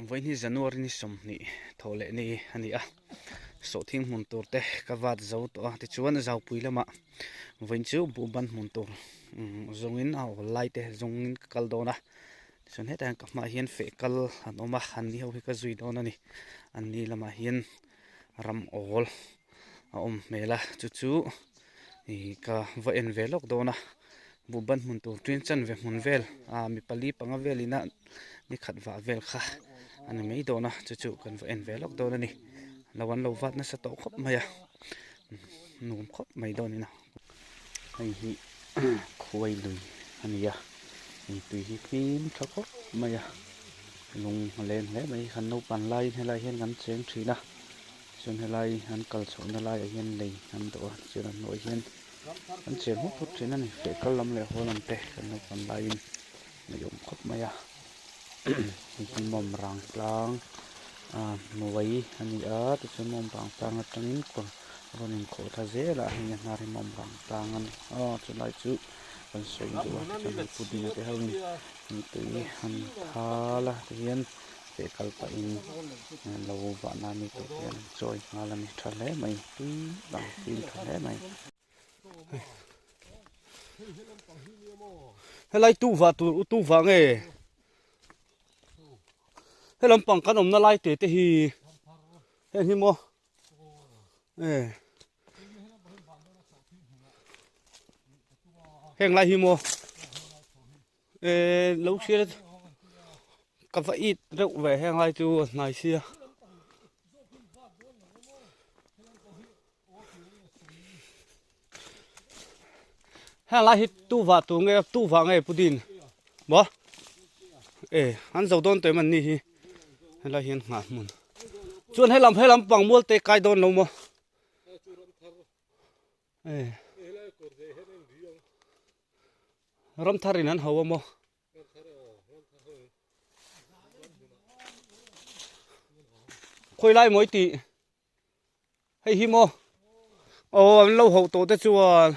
Vawiin January ni sawmhnih thawh leh ni a ni a, sawhthing hmun tur te ka vat zo tawh a, tichuan zaupui lamah vawiin chu buhban hmun tur zawngin a awl lai te zawngin ka kal dawn a, tichuan hetah hian ka hmaah hian feh kal an awm a, an ni ho hi ka zui dawn a ni, an ni lamah hian ram awl a awm hmel a, chu chu ih ka va en ve lawk dawn a buhban hmun tur ṭin chanve hmun vel ah mi pali panga vel ina ni khat vah vel kha a ni mai dawn a chu chu kan va en ve lawk dawn a ni lo an lo vat nasa tawh khawp mai a nuam khawp mai dawn in a hei hi khuai lui a ni a hei tui hi fim tha khawp mai a lung a leng hle mai kan naupang laiin helai hian kan cheng thin a. Chuan helai an kal chhohna laiah hian lei an dawh a chuan a hnuai hian an chen hawt hawt thin a ni feh kal lam leh haw lam te kan naupan laiin a awm khawp mai a hei hi mawm rang tlang ah hnuai a ni a tichuan mawm rang tlang atangin kawr a rawn inkhawh thla zel a hei a hnar hi mawm rang tlang a ni aw chulai chu kan sawi duh a tichuan hei pudina te ho in tui an thal a tihian. Feh kal pahin lo vah nan ni tur hian an chawi nghal a ni tha hle mai tui bang fim tha hle mai. Helai tu vah tur u tu vah nge he lampang kan awmna lai te te hi heng hi maw e heng lai hi maw. E lo hriat ka va it reuh ve heng lai chu a hnai sia. Heng lai hi tu vah tur nge tu vah nge pudin maw e an zo dawn tawh em an ni hi helai hian nghah hmun chuan helam helam pang mual te kai dawn lo maw. E ram thar in an ho a maw khawi lai mawi tih hei hi maw aw an lo ho tawh te chuan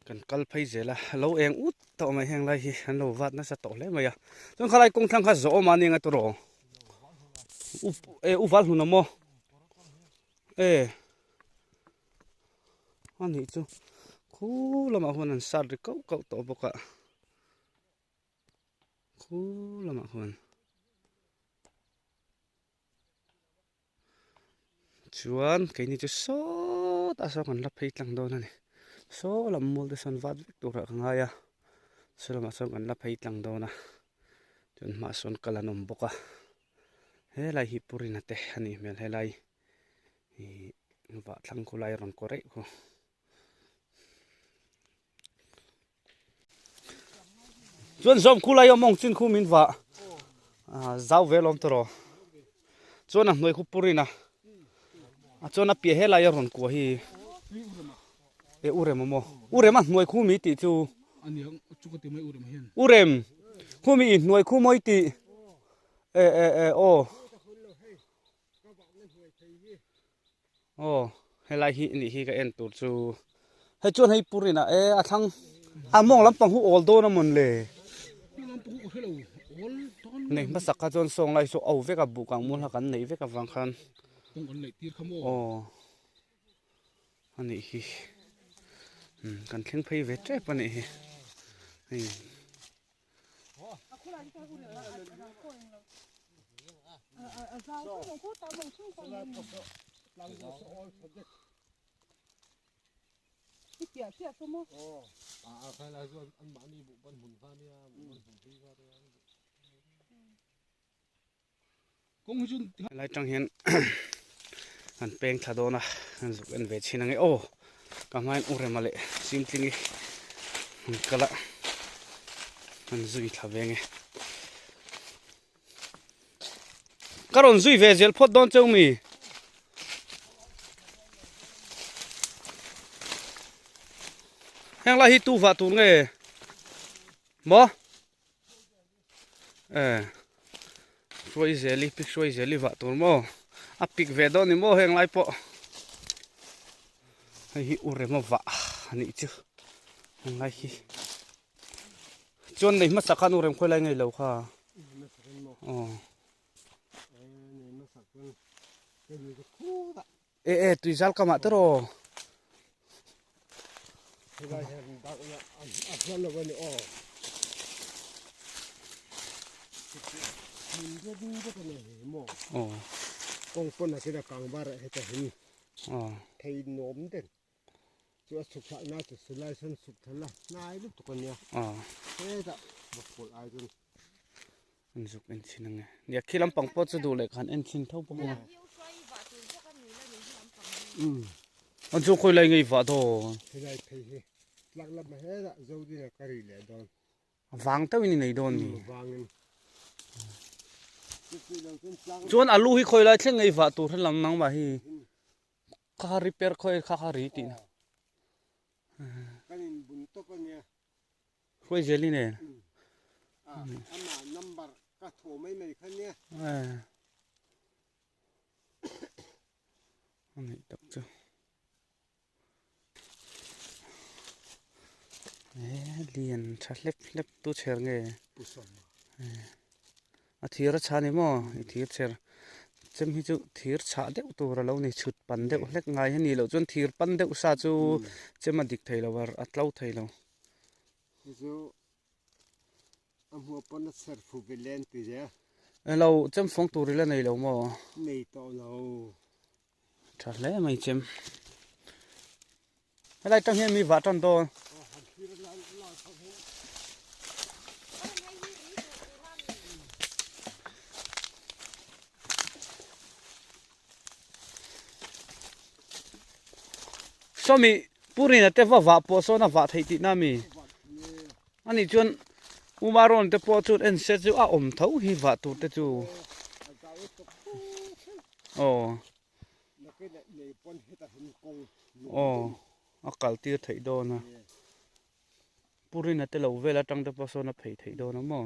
kan kal phei zel a lo eng ut tawh mai heng lai hi an lo vat nasa tawh hle mai a chuan khalai kawng thlang kha zawh awm a nia tawh u e u val hlun awm aw e a nih chu khu lamah huan an sat ri kauh kauh tawh bawk a khu lamah huan. Chuan keini chu sawtah sawn kan la phei tlang dawn a ni saw lam mual te sawn vat vek turah ka ngai a saw lamah sawn kan la phei tlang dawn a chuan hmaah sawn kal an awm bawk a helai hi purina te a nih hmel helai ih vah thlang khu lai rawn kaw reuh khu. Chuan zawm khu lai awm ang chin khu min vah zau ve lawm tawh chuan a hnuai khu purin a a chuan a piah helai a rawn kuah hi e u rem awm aw u rem a hnuai khu mi tih chu u rem khu mi i hnuai khu mawi tih e e e aw Aw helai hi nih hi ka en tur chu hei chuan hei purin ah e a thlang a mawng lampang hu awl dawn a mawn le nei hmasak kha chuan sawng lai saw au vek a buh kang mual kha kan neih vek avang khan aw a nih hi kan thleng phei ve tep a nih hi hei. Helai tang hian an peng thla dawn a an zuk en ve chhin ange aw ka hmain u rema leh Simtlingi an kal a an zui thla ve ange ka rawn zui ve zel phawt dawn cheu mi heng lai hi tu vah tur nge maw. Eh hruai zeli pik hruai zeli vah tur maw a pik ve dawn ni maw heng lai pawh hei hi u rema vah a nih chu heng lai hi Chuan nei hmasa khan u rem khawi lai ngei lo kha. Aw. E e tui zal kamah te raw. Aw. Kawng pawn a kira kangbar ah heta hin. Aw. Thei nuam den. Chu a chhuk thlak na chu silai sawn chhuk thla la hnai lutuk a nia. Aw. Hetah vawkpawlh ai chuan. An zuk en chhin ange. Nia khi lampang pawh chu duh leh khan en chhin tho bawk a. An chu khawi lai ngei vah daw. Helai phei hi tlak lam hetah zo ding a ka ri leh dawn. Vang teuhin i nei dawn ni. Vangin. Chuan alu hi khawi lai thleng ngei vah tur helam nangmah hi. Kha kha repair khawi kha kha ri tih na. Kan in bun tawp a nia. Hruai zel i nen. Ama number ka thaw mai mai kha nia. A nih tak chu. E lian tha hlep hlep tu chher nge. A thir a chha ni maw i thir chher chem hi chu thir chhah deuh tur a lo ni chhut pan deuh hlek ngai a nih loh chuan thir pan deuh sa chu chem a dik thei lo a a tlo thei lo. Hei chu a hmuh pawn a chher fu ve len ti zel. Elo chem fawng tur i la nei lo maw? Nei tawh lo. Tha hle mai chem. Helai tang hian mi vah tan dawn. Sawmi Purina te va vah pawh sawn a vah theih tihna a mi? Ani chuan Umaron te pawh chuan en se chu a awm tho hi vah tur te chu. Aw. Aw a kal tir theih dawn a. Purina te lo vel atang te pawh sawn a phei theih dawn a maw.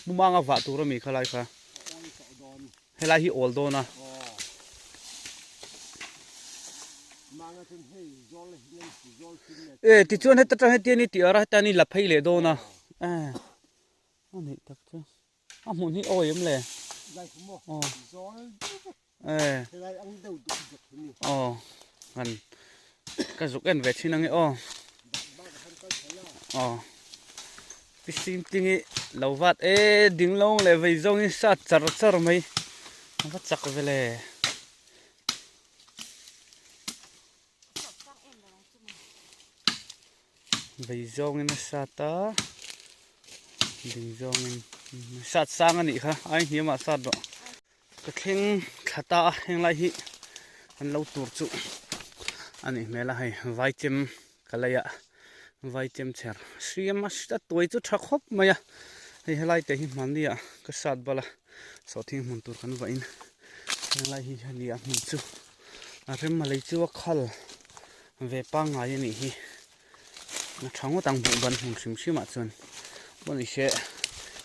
Mumanga vah tur a mi kha lai kha. Helai hi awl dawn a. E tichuan heta tang hetian i tih ara heta ni la phei leh dawn a. E a nih tak chu. A hmun hi awi em le. Aw. E. Aw. Kan ka zuk en ve thin ange aw. Aw. Pisim tingi lo vat e ding lo leh vei zawng in sat char char mai. A va chak ve le. Vei zawngin a sat a ding zawngin sat sang a nih kha ai hniamah sat rawh ka thleng thla ta a heng lai hi an lo tur chu a nih hmel a hei vai chem ka lei ah vai chem chher hriam a a tuai chu tha khawp mai a hei helai te hi hmanni ah ka sat bal a sawhthing hmun tur kan vahin heng lai hi a ni a hmun chu a rem a lei chu a khal ve pangngai a nih hi a tha ngawt ang hmuh ban hmun hrim hrim ah chuan pawh ni se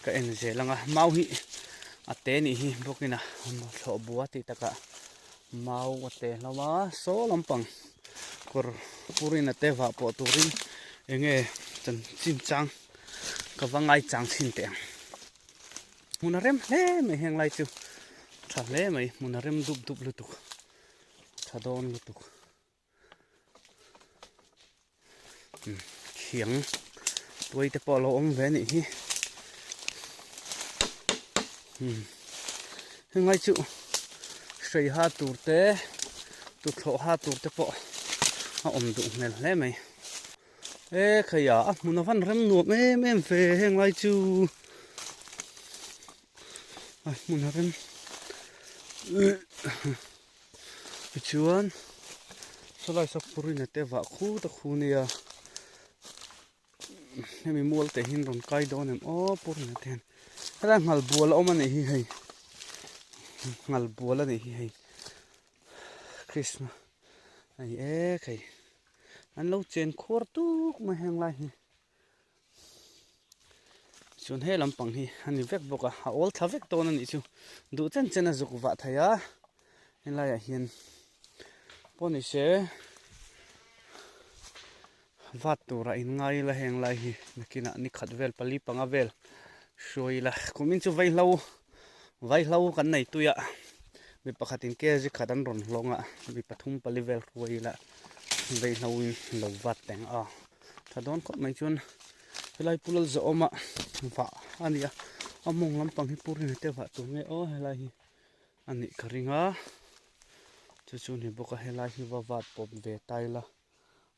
ka en zel ang a mau hi a te nih hi bawkin a thlawh bua tih takah mau a te hlauh a saw lampang kawr purin a te vah pawh turin eng nge chanchin chang ka va ngai chang chhin teh ang hmun a rem hle mai heng lai chu tha hle mai hmun a rem dup dup lutuk tha dawn lutuk. Thiang tuai te pawh a lo awm ve a nih hi henglai chu hrei ha tur te tuthlawh ha tur te pawh a awm duh hmel hle mai e khaia a hmun a van rem nuam em em ve henglai chu a hmun a rem. Tichuan sawlai saw purina te vah khu ta khu nia hemi mual te hian rawn kai dawn em aw purina te hian helai nghal bual a awm a nih hi hei nghal bual a nih hi hei Krismas a ni ek hei an lo chen khuar tuk mai heng lai hi. Chuan he lampang hi a ni vek bawk a, a awl thla vek dawn a nih chu. Duh chen chen a zuk vah thei a, helaiah hian pawh ni se. Vat tura in ngai ila heng lai hi nakinah ni khat vel pali panga vel hruai ila kumin chu vaihlo vaihlo kan nei tui a mi pakhatin kg khat an rawn hlawng a mi pathum pali vel hruai ila vaihlo in lo vat teng a tha dawn khawp mai chuan helai pu lal zawhawma vah a ni a a mawng lampang hi purina te vah tur nge aw helai hi a nih ka ring a chu chu ni bawk a helai hi va vat pawp ve ta ila.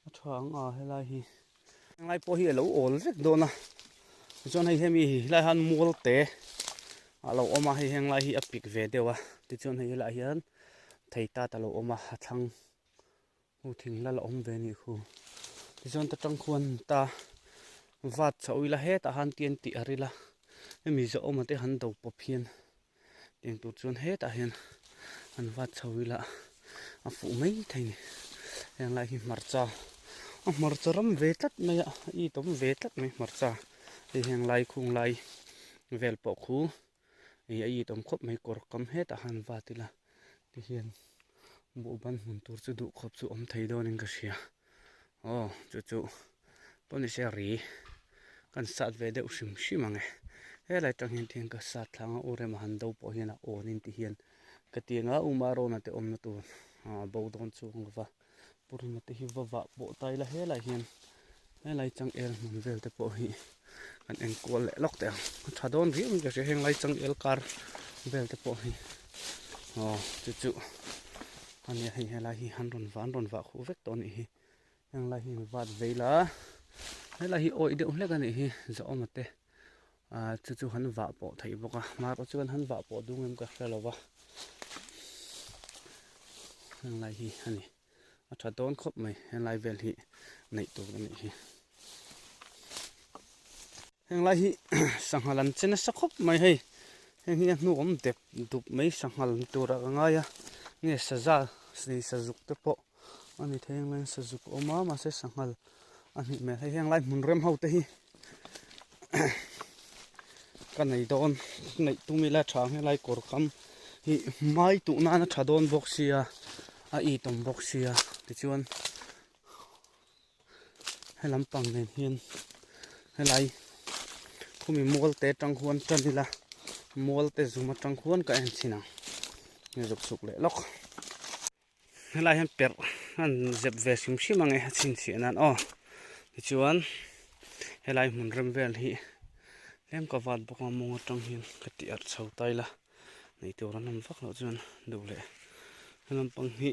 A tha ang a helai hi helai pawh hi a lo awl vek dawn a tichuan hei hemi hi helai hian mual te a lo awm a hei heng lai hi a pik ve deuh a tichuan hei helaiah hian thei tat a lo awm a a thlang hu thing la la awm ve a nih khu tichuan ta tang khuan ta vat chho ila hetah han tian tih a ril a hemi zawhawma te han do pawp hian. Tiang tur chuan hetah hian an vat chho ila a fuh mai thei ni. Heng lai hi hmarcha a hmarcha ram ve tlat mai a a itawm ve tlat mai hmarcha hei heng lai khung lai vel pawh khu ih a itawm khawp mai kawr kam hetah han vat ila tihian buhban hmun tur chu duh khawp chu awm thei dawnin ka hria aw chu chu pawh ni se ri kan sat ve deuh hrim hrim ang e helai tang hian tihian ka sat thlang a u rema han do pawh hian a awn in ti hian ka ti anga u marawna te awmna tur ah bo dawn chuang lova purina te hi va vah pawh ta ila helai hian helai changel hmun vel te pawh hi kan enkual leh lawk teh ang a tha dawn riau in ka hria heng lai changel kar vel te pawh hi aw chu chu ania hei helai hi an rawn vah an rawn vah khuh vek tawh a nih hi. Heng lai hi vat vei la helai hi awih deuh hlek a nih hi zawhawm te ah chu chu han vah pawh theih bawk a hmarah chuan han vah pawh dung em ka hre lo va heng lai hi a ni a tha dawn khawp mai helai vel hi neih tur a nih hi heng lai hi sangha lan che nasa khawp mai hei heng hi a hnu awm dep dup mai sangha lan turah ka ngai a nge saza sazuk te pawh. A ni thei ang laiin sazuk a awm a mahse sanghal a hnih hmel hei heng lai hmun rem ho te hi ka nei dawn neih tum ila tha ang helai kawr kam hi hmai tuh nan a tha dawn bawk sia a it awm bawk sia tichuan he lampang nen hian helai khumi mual te atang khuan tan ila mual te zum atang khuan ka en chhin ang zuk chhuk leh lawk. Helai hian perh an zep ve hrim hrim ang e a chhinchhiah nan aw tichuan helai hmun rem vel hi tlem ka vat bawk a mawng atang hian ka ti arh chho ta ila nei tur an awm vak loh chuan duh leh he lampang hi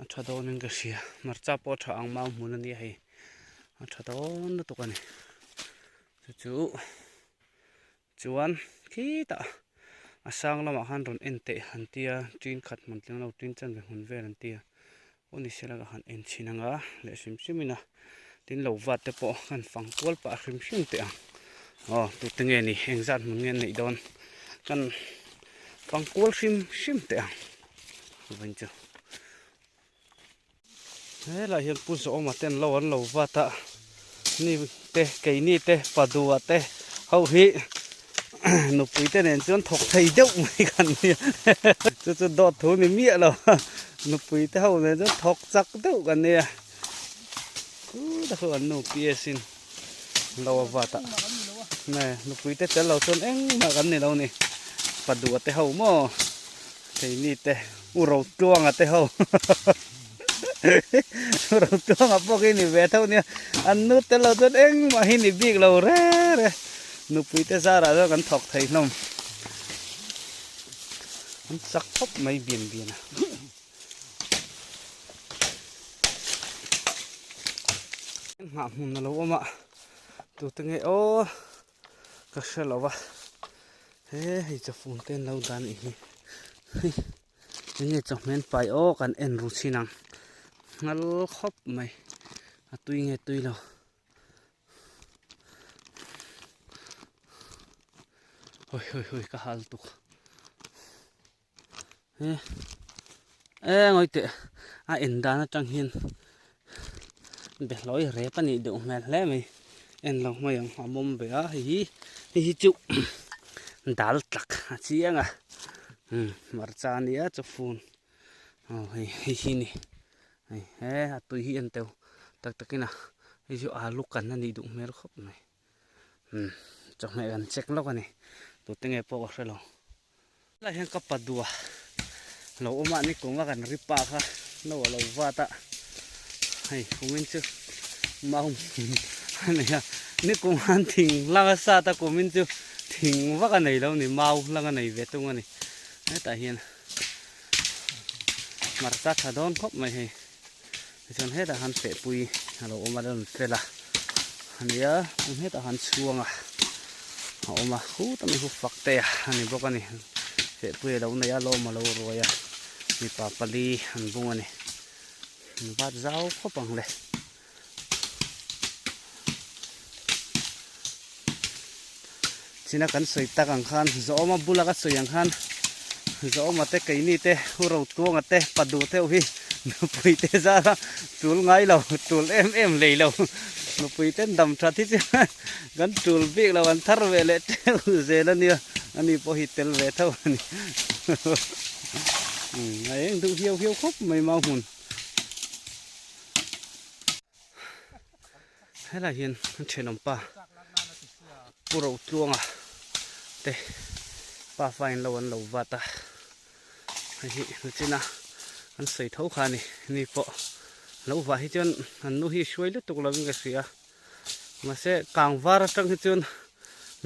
a tha dawnin ka hria hmarcha pawh a tha ang mau hmun a nia hei a tha dawn lutuk a ni chu chu. Chuan khitah a sang lamah khan rawn en teh an tia tin khat hmun tling lo tin chanve hmun vel an tia aw ni sela ka han en chhin anga leh hrim hrim in a tin lo vat te pawh kan fang kual pah hrim hrim teh ang aw tute nge ni engzat hmun nge an neih dawn kan fang kual hrim hrim teh ang vawiin chu. Helai hian Pu Zawma ten lo an lo vat a ni te keini te Padua te ho hi nupui te nen chuan thawk thei deuh mai kan nia chu chu dawt thu ni miah lo nupui te ho nen chuan thawk chak deuh kan nia chu ta chu an nu PS in lo a vat a nge nupui te tel lo chuan engmah kan ni lo ni Padua te ho maw. Keini te U Rotluanga te ho U Rotluanga pawh khi ni ve tho nia an nu tel lo chuan engmah hi ni bik lo re re nupui te zarah chuan kan thawk thei hlawm an chak khawp mai bian bian a. Nghah hmun a lo awm a tute nge aw. Ka hre lo va he hei chawfun te an lo dah anih hi enge chawhmeh an pai aw kan en ru chhin ang nghal khawp mai a tui nge tui lo hawi hawi hawi ka hal tuk he e ngawi teh a en dan atang hian behlawi rep a nih deuh hmel hle mai en lo mai ang a mawm ve a hei hi hei hi chu dal tlak a chiang a umm hmarcha a nia chawfun aw hei hei hi a ni hei he a tui hi en teuh. Tak takin a hei chu alu kan a nih duh hmel khawp mai umm chawhmeh kan check lawk a ni tute nge pawh ka hre lo helai hian ka pa dua lo awm a ni kawng a kan ri pa kha no a lo vat a hei kumin chu mau a nei a ni kum khan thing hlang a sat a kumin chu thing vak a nei lo a ni mau hlang a nei ve tung a ni hetah hian hmarcha tha dawn khawp mai hei. Tichuan hetah khan fehpui a lo awm a rawn fel a ania chuan hetah khan chhuang a a awm a khuta mai khu fak te a ni bawk a ni fehpui a lo nei a lawm a lo ruai a mipa pali an bung a ni an vat zau khawp ang le. China kan sawi tak ang khan Zawma bula ka sawi ang khan Zawma te keini te hu ro tuanga te pa duh theuh hi nupui te zara tul ngai lo tul em em lei lo nupui ten dam that hi chu kan tul bik lo an thar ve leh teuh zel ania ani pawh hi tel ve tho ani a eng duh hiau hiau khawp mai mau hmun. Helai hian an thenawm pa Pu Rotluanga te pafa in lo an lo vat a hei hi nachina an sawi tho kha a ni ni pawh lo vah hi chuan an nu hi hruai lutuk lovin ka hria mahse kang var atang hi chuan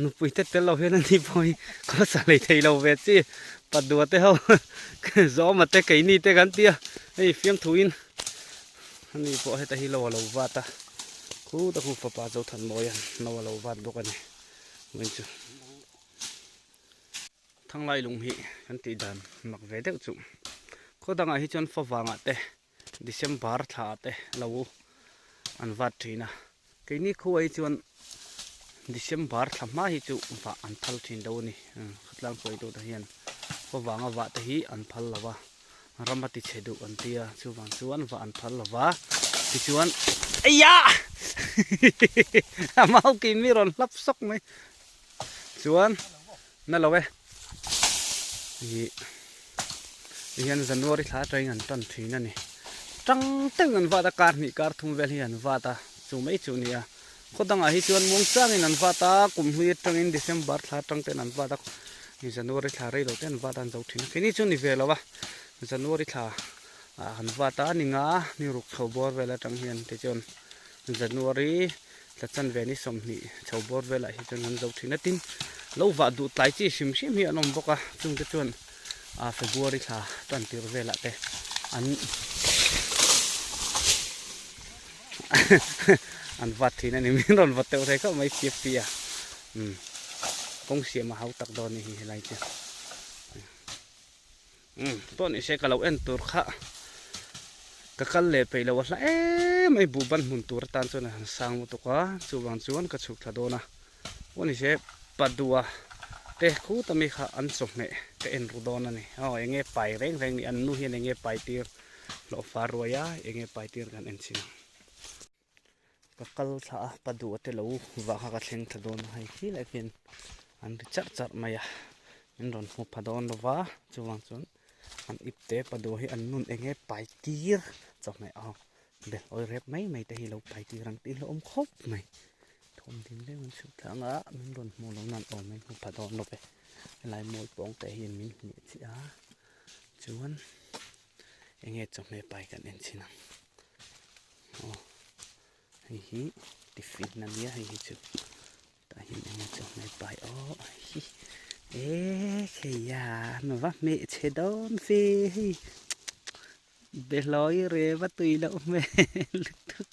nupui te tel lo hian ani pawh hi khawsa lei thei lo ve chi padua te ho zawma te keini te kan tia hei fiamthuin Ani pawh heta hi lo a lo vat a, khuta khu fapa Zothanmawia no a lo vat bawk a ni vawiin chu. Thanglai lung hi kan tih dan mak ve deuh chu khaw dangah hi chuan favangah te December thla ah te lo an vat thin a, keini khuaah hi chuan December thla hma hi chu vah an phal thin lo a ni, khawtlang hruaitute hian favanga vah te hi an phal lo va. Ram a ti chhe duh an ti a, chuvang chuan va an phal lo va, tichuan Eiah! A mau ki mi rawn hlap sawk mai. Chuan na lo e. Ih hian January thla atangin an tan thin a ni. Tang teuhin an vat a, kar hnih kar thum vel hi an vat a, chu mai chu a ni a. Khaw dangah hi chuan muangchangin an vat a, kum hlui atangin December thla atang ten an vat a, January thla rei lo te an vat a an zo thin a, keini chu ni ve lo a, January thla ah an vat a, ni nga ni ruk chho bawr vel atang hian tichuan January thla chanve ni 20 chho bawr velah hi chuan an zo thin a, tin lo vah duh tlai chi hrim hrim hi an awm bawk a, chungte chuan ah February thla tan tir velah te an an vat thin a ni min rawn vat deuh rei khawp mai fiap fiah a umm kawng siam a hau tak dawn a ni helai chu umm pawh ni se ka lo en tur kha ka kal leh peih lo a hla em mai buh ban hmun tur atan chuan a han sang lutuk a chuvang chuan ka chhuk thla dawn a pawh ni se padua te khuta mi kha an chawhmeh ka en ru dawn a ni aw eng nge pai reng reng ni an nu hian eng nge pai tir. Hlawhfa ruai a eng nge pai tir kan en chin ang. Ka kal thla a pa duh te lo vah kha ka thleng thla dawn a hei khi lai khian an ri charh charh mai a min rawn hmu pha dawn lova chuvang chuan an ip te pa duh hi an nun eng nge pai tir chawhmeh aw bel awi rep mai mai te hi lo pai tir ang tih hlauhawm khawp mai thawm ding deuh an chhuk thla ang a min rawn hmu lo nan aw min hmu pha dawn lo ve helai mual pawng te hian min hniah chiah a chuan. Enge chawhmeh pai kan en chhin ang aw hei hi tiffin a nia hei hi chu tah hian enge chawhmeh pai aw hi e khei a an va hmeh chhe dawn ve hei behlawi re va tui loh hmel lutuk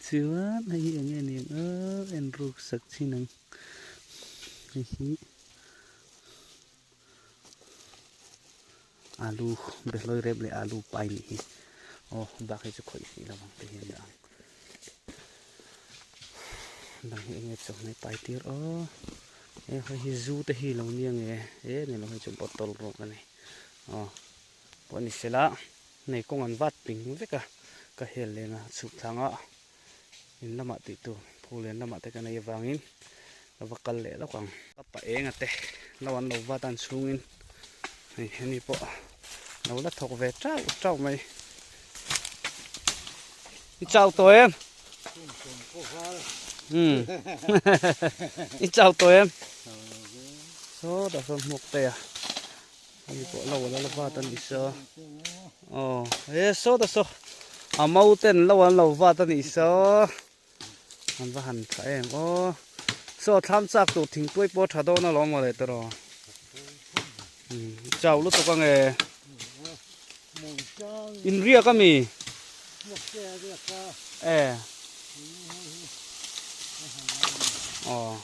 chuan hei hi enge ni ang aw en ruk sak chhin ang hei hi. Alu behlawi rep leh alu pai nih hi aw bak hi chu khawih hrih lo ang te hian dah ang dang hi enge chawhmeh pai tir aw he hei hi zu te hi lo nia nge e ni lo hei chu bottle rawk a ni aw pawh ni sela nei kawng an vat ping vek a ka hel leng a chhuk thlang a in lamah tih tur phul lian lamah te ka nei avangin ka va kal leh lawk ang. Ka pa enga te lo an lo vat an chhungin hei hemi pawh lo la thawk ve tauh tauh mai. I chau tawh em? Umm I chau tawh em? Saw tah sawn hmuak te a hei pawh lo ala la vat a nih saw aw he saw ta saw a mau ten lo an lo vat a nih saw an va han tha em aw saw thlam chak tur thingtuai pawh a tha dawn alawm mawle tawh chau lutuk ange. In riak a mi? E. Aw.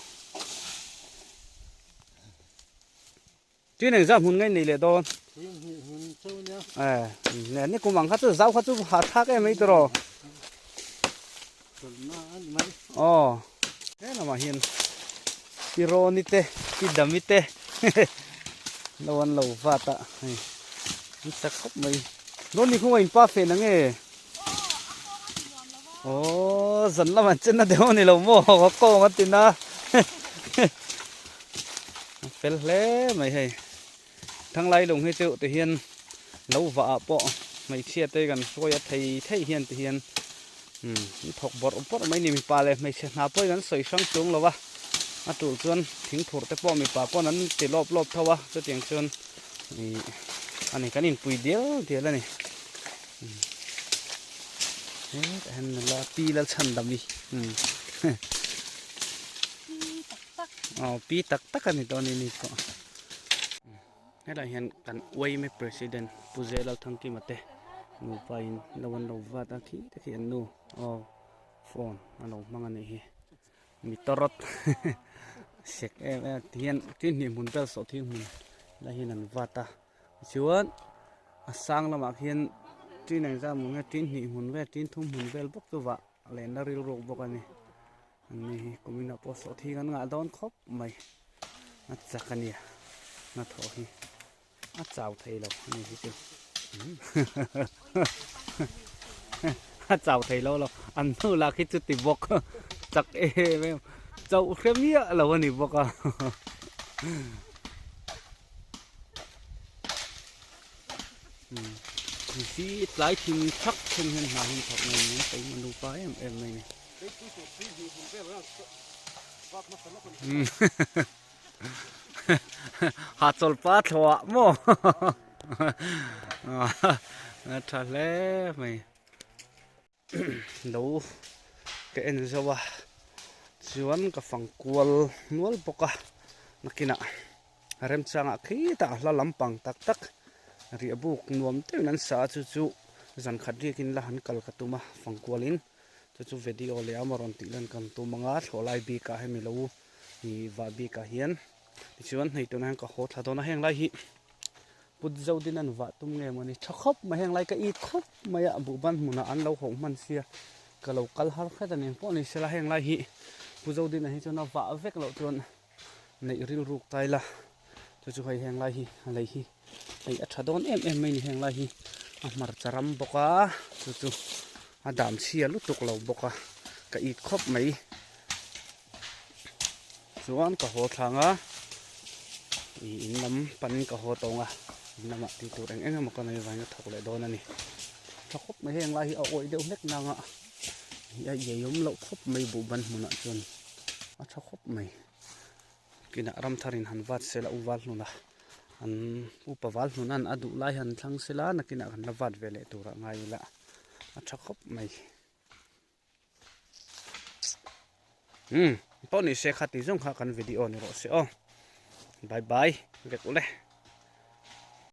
Tin eng zah hmun ngei nei leh dawn. E, ne ni kum ang kha chu zau kha chu ha thak em mai tawh. Aw. He lamah hian pi Rawni te pi Dami te lo an lo vat a hei an chak khawp mai Rawni khaw in pa feh na nge aw zan lamah an chen na deuh a ni lo maw ka kawng a tin a a fel hle mai hei Thanglai lung hi chu ti hian lo vah ah pawh hmeichhia te kan hruai a thei thei hian ti hian umm an thawk bawrh bawrh mai ni mipa leh hmeichhe hna pawh hi kan sawi hrang chung lo a a tul chuan thingphur te pawh mipa pawn an ti lawp lawp tho a chutiang chuan ih a ni kan inpui dial dial a ni hetah hian nula pi Lalchhandami umm aw pi tak tak a ni tawh a ni ni pawh. Helai hian kan uaime president Pu Zelal Thangkima te nupa in lo an lo vat a khi te khi an nu aw phone a lo hmang a nih hi mi tawrawt sek em em ti hian thil hnih hmun vel sawh thil hmun lai hian an vat a tichuan a sang lamah khian tin engzat hmun nge tin hnih hmun vel tin thum hmun vel bawk chu vah lehna rilru bawk a ni. An ni hi kumin ah pawh sawhthing an ngah dawn khawp mai a chak a nia hnathawh hi a chau thei lo a ni hi chu a chau thei lo lo an hnu lah khi chu ti bawk chak em em chauh hre miah lo a ni bawk a. Hi tlai thing thak thung hian hna hi an thawk mai ni a nupa em em mai ni. Ha chawl pa thlawh maw a tha hle mai lo ka en zo a chuan ka fang kual nual bawk a nakinah remchangah khitah hla lampang tak tak riahbuk nuam deuhin an sa a chu chu zan khat riakin la han kal ka tum a fang kualin. Chu chu video leh a rawn tih lan kan tum ang a thlawh lai bik ah hemi lo ih vah bik ah hian tichuan hei tunah hian ka haw thla dawn a heng lai hi put zo din an vah tum nge mawni tha khawp mai heng lai ka it khawp mai a buhban hmunah an lo hawh hman sia ka lo kal har hret a ni pawh ni sela heng lai hi pu zo din ah hi chuan a vah vek loh chuan neih rilruk tai la chu chu hei heng lai hi a lei hi hei a tha dawn em em mai ni heng lai hi a hmarcha ram bawk a chu chu a dam chhia lutuk lo bawk a ka it khawp mai chuan ka haw thlang a ih in lam panin ka haw tawng a in lamah tih tur eng eng emaw ka nei vangin ka thawk leh dawn a ni tha khawp mai heng lai hi a awih deuh hlek nang a a iaiawm loh khawp mai buhban hmunah chuan a tha khawp mai. Kinah ram tharin han vat sela u val hnuna an upa val hnunan a duh lai han thlang sela nakinah kan la vat ve leh turah ngai ila a tha khawp mai. Umm pawh ni se kha ti zawng kha kan video ni rawh se aw. Bye bye vek ule.